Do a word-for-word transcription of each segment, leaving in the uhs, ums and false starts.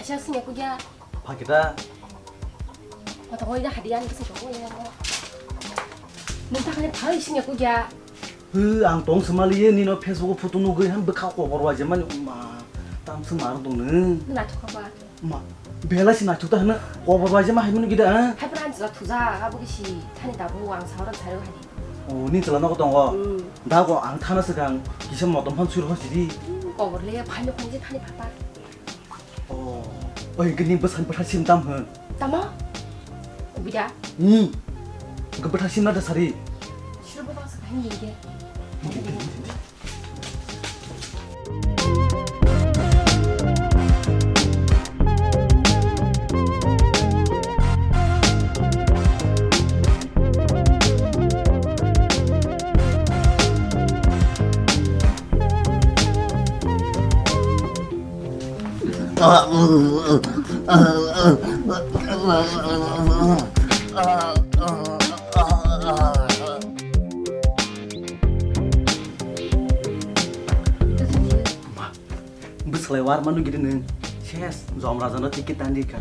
Siya sini aku ya. Pakita. Mata kau ini hadiah ni kesini kau ya. Minta kali tahu isinya aku ya. He, ang tong semali ye nino Facebook o photo nugui han bwkha kobor waijak mani ma. Tam se mar dong ne. Na thok ba. Ma, bela si na thok ta hana kobor waijak ma hai mani gida. Hai pran jila thuja abo kisi thani tabu ang sauran saru hai. O, ni chwla nogo tongo. Hmm. Da go ang thana swkang kisa motom phan sur hosi di. Hmm, kobor le phai no phai je thani phata. O, oi gini bwsani bwtha sim tam hwn. Tamo? Kubida? Ni. Go bwtha sim na da sari. Siro bwtha swkang ni ge. Bwswlai war manu gidi nwng. Ses, Jom Raja no ticket tandi kha.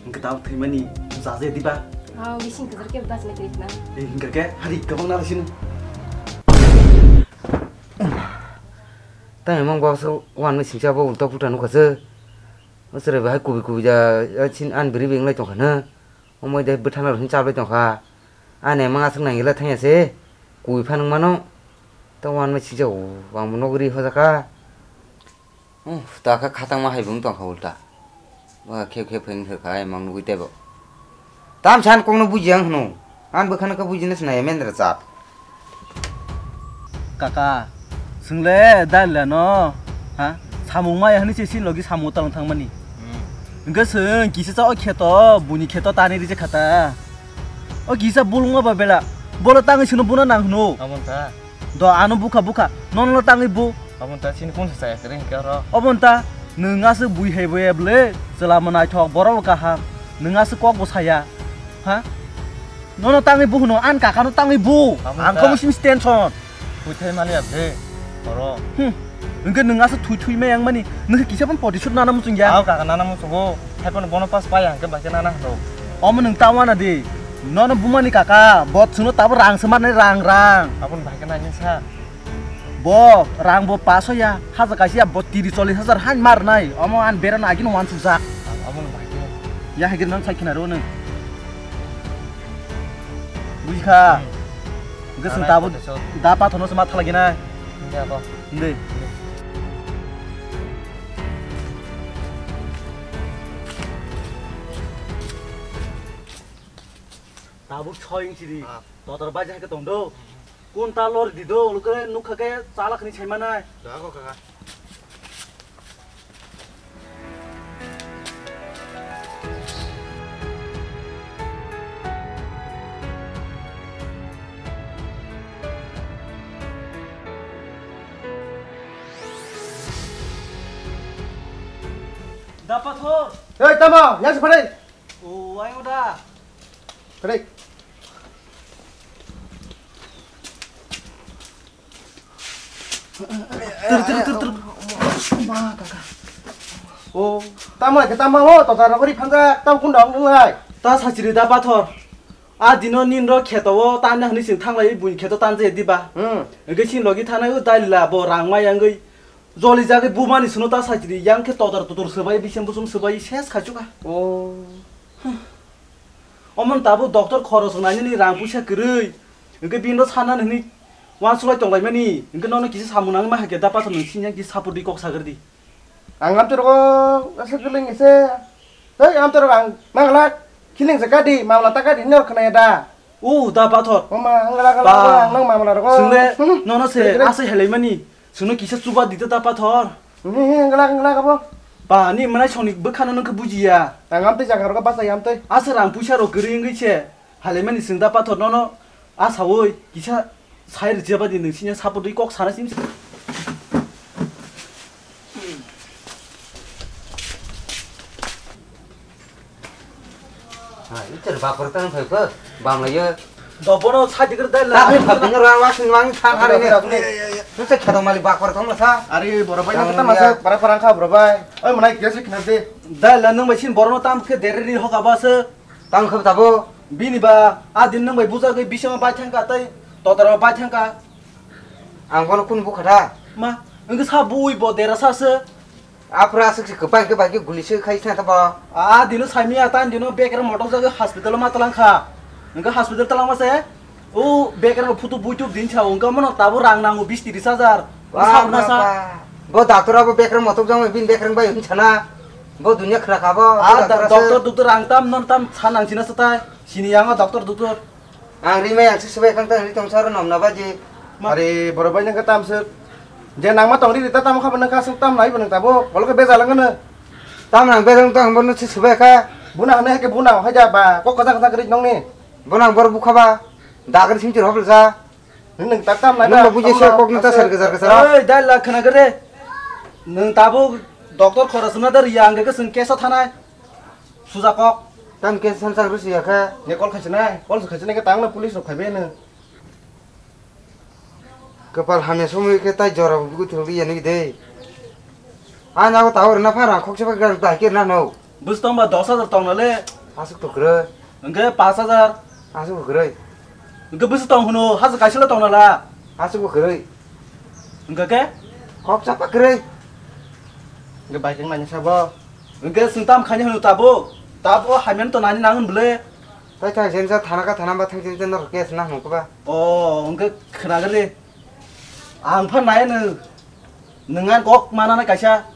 Hwnkhe tabuk thwimani jaje diba? Ah, bising kwchar khe bachna kwrwi khna. Eh, hwnkhe hari kwbang nang sini. Tei emang baksa wan mui singcha bo ulta pulta nukha se. O chwrai bahai kubi kubi ja, ya chin an biri bing lai tongkha na. Omo de bwthana rok hin chaplai tongkha. Ani emang aswk nangila thangya se. Kubi phanang mano. Ta wan mui singcha o, ang bo nugwi ri hojakha. Hmm, ta kha khatangma hai bung tongkha ulta. Ba khe khe pheng khe kha emang nugwi tebo. Tam san kongno buji ang hwno. Ang bwkhano khe bujina sinai mendra chat. Kaka, swngle dai le no. Ha? Samung maya hwnwi se sin logi samung talang thangmani. Hmm. Hwnkhe swng kisa cha o kheto, buni kheto tani rije khata. O kisa bulungma ba bela. Bolo tangwi sino buna nang hwno. Amon ta. Do ano bukha bukha, nono tangwi bu. Aboni ta chini kung sa chaya kwrwi hinkhe oro. Oboni ta, nwng aswk bui hai boya bwle, chwla mwnaithok, borok bo kaham, nwng aswk kok bo saya. Ha? Nono tangwi bu hwno, ani kakano tangwi bu. Aboni ta. Ang khe musim tension. Puithai mali abde, oro. Hmm. Hwnkhe nwng aswk thui thui maya wngmani, nwng khe kisa phano photo shoot nana muchung ya. Aw kaka nana muchungo, hai phano bono pass paya hinkhe bai khe nana hwno. Omo nwng ta wana di, nono bumani kaka, bot chwngno tabo rang se manai rang rang. Aboni bai khe nani sa. Bo rang bo paso ya, hajar kaisa ya, bo tiri chollish hajar han mar nai. Omo an berano agini wansuk jak. Aboni bai khe. Ya hagir nang sai khina ro nang. Bujikha. Hmm. Gusung tabo da pathono se matha lagi nai. Hindi ako. Hindi. Tabuk soi wng sidi. Ah. Totor baja hai ke tong do. Kun ta lor di do, lu ke nukha ke chala khani sai manai. Da ko kaka. Da pathor. Hei, tamo, yang separai. O, ayo da. Krik. Ter, ter, ter, ter. Ma, kaka. O, tamo ke tamo ho, to tara kori phanja, tamo kun dong nung hai. Ta sachiri da pathor. A dino nin ro kheto o, tanya hni sing thanglai bun kheto tanje diba. Hmm. Ge sin logi thana u daila bo rang ma yang gei. Joli jagwi bumani sino ta sachiri, yang khe totor totor swbai, bising busum swbai, ses khaichukha. O. Omon tabuk doctor khorok swngnainani rang puisa kwrwi. Hwnkhe bini no sana nini uansuk lai tonglaimani. Hwnkhe nono kisa samung nangma hai khe da pathor nwng sini yang kisa sapor di kok sagri di. Ang amtwi rogo aswk kwlwng ise. Tei amtwi rogo ang manglak. Khiling se kadi, mamla ta kadi hinwi khwnaya da. O da pathor. Mama, ang glak glak ba, ang nang mamla rogo. Swngle, hmm, nono se kiri, kiri, asai helaimani. Sungno kisa chuba dita ta pathor. Ni, ni, ang glak, ang glak abo. Ba, ni manai songni bwkhano nungkhe bujiya. Ang amtwi jaga rogo bachai amtwi. Asa rang puisa rok kwrwi wngwi se. Halaimani swng da pathor nono. Asa oi, kisa sai rwchiyaba di nwng sinya sapor dui kok sana sim. Hai, ichar bakor tang phai kho, bam lai yo. Dobono sadi kir dai la. Tapi bapinyo rang wasing wang than hari ne. Nung se khedong mali bakor thong la sa. Ari boro bai nang kata masa para parang kha boro bai. Oi manai kya se khna de. Dai la nung bai sin borono tam khe deri ri hoka ba se. Tam khab tabo. Bini ba a din nung bai buja gwi bising bai thang ka tai totara bai thang ka. Ang bono kun bukha da. Ma, nung sa bui bo dera sa se. Aphuru aswk se kwbang khe bai khe guli se khai se ta ba. A dino saimia ta dino bekra motok jaga hospital ma talang kha. Nungkha hospital talang ma se. O bekra photo buitu din sa ungka mono tabo rang nango bis tiris hajar. Wah, sa na sa. Bo doctor abo bekra motok jang bin bekra bai hin sana. Bo dunia khra kha bo. A doctor doctor doctor ang tam non tam sa nang sina sa tai. Sini yango doctor doctor. Ang ri mai ang se subai khang ta ri tong saro nom na baji. Ma- Are boro bai nang tam se. Je nang ma tong ri ta tam kha nang ka sung tam nai bo nang ta bo. Bolo ke beza lang na. Tam nang beza tong bo no se subai kha. Buna ne ke buna hai ja ba. Ko kaza kaza ri nong ni. Bo nang bor bukha ba. Dagri sim chir hobel sa. Nang ta tam nai. Nang ba buji se kok nang ta ser ke ser ke sara. Oi dai la khana gre. Nang ta bo doctor khora suna dar yang ke sung kesa thanai. Suja kok. Tam ke san sak rusi ya kha. Ne call khaisi nai, call khaisi nai ke tang na police rok khaibe no. Kapal hamya somoi ke tai jora bu thil ya ni de. Ana ko tawar na phara khok se ba gar dai ke na no. Bus tong ba dos hajar tong na le. Asuk to kre. Engke pas hajar. Asuk kre. Engke bus tong huno hajar kaisa le tong na la. Asuk kre. Engke ke? Kok chapa kre. Engke bai keng nanya sabo. Engke sung tam khani hunu tabo. Tabo haimen to nani nangun bele. Tai thang sen sa thana ka thana ba thang sen sen no case na hunu ba. O, engke khna gari. Ang pha nai nung. Nungan kok mana na kaisa.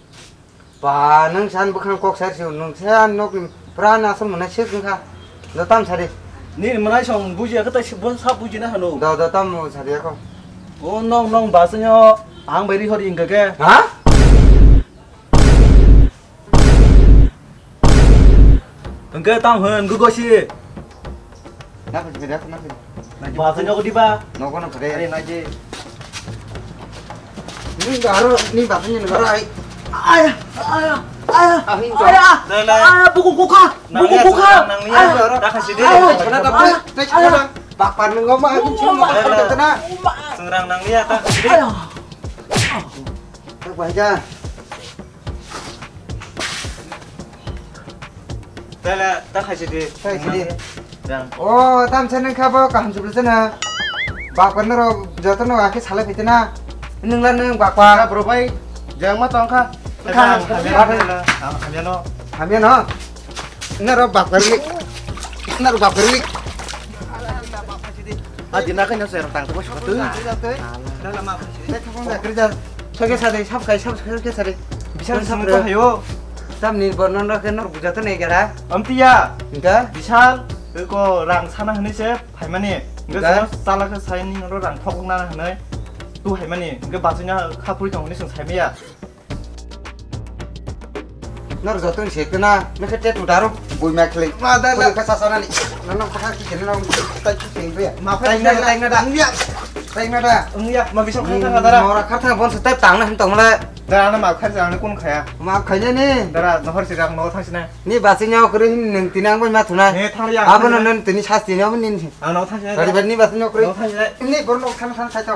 Ba nung san bukhang kok sar siu nung san nok pran asal mana sik nung kha. Do tam sari. Ni mana song buji ka tai sik bon sa buji na hanu. Do do tam mo sari ako. O nong nong ba sanyo ang beri hori engke ke. Ha? Engke tam hwn gugo si. Na phi na phi na phi. Ba sanyo ko di ba. Nogo no phade. Are na je. Ni garo ni ba sanyo garo ai. Aya aya aya. Ahin to. Aya. Dai lai. Aya buku kuka. Buku kuka. Nang ni aya. Dah kasih dia. Aya. Chana da. Aya. Bakpar nung ma ahin chana. Sengrang nang ni aya ta. Aya. Bai ja. Tala ta khaisi di. Khaisi di. Yang. O tam chana kha bo kaham chublu chana. Bakpar no ro joto no akhe salai phitena. Nung la nung bakpar. Bro bai. Jang ma tong kha. Kha. Hamya no. Hamya no. Naro bakpar ni. Naro bakpar ni. A dina kanya ser tang tu bos tu. Soke sade sab kai sab soke sade. Bisal sab ko hayo. Tam ni bornon ra ke nor buja to nei gara. Amtiya. Enggak. Bisal ko rang sana hini se phaimani. Enggak. Enggak. Sala ke sai ni ro rang thok na hini. Tu phaimani. Enggak basunya khapuri tong ni sung sai miya. Nor joto ni sekna, nokhe te tu daro bui ma khlai. Ma da la. Ka sasa nani. Nono kha ki kene no tai ki kene be. Ma tai na da, tai na da. Ungya. Tai na da. Ungya, ma bisok kha kha dara. Mora kha tha bon sa tai tang na hin tong mala. Dara na ma kha jang kun khaya. Ma khaya ni. Dara nohor si rang no thang sina. Ni basi nyok re hin neng tinang bai ma thuna. Ne thang ya. Abo no nen tini sasti ne abo nin. Ang no thang sina. Bari bari ni basi nyok re. No thang sina. Ni bor no thang thang sai to.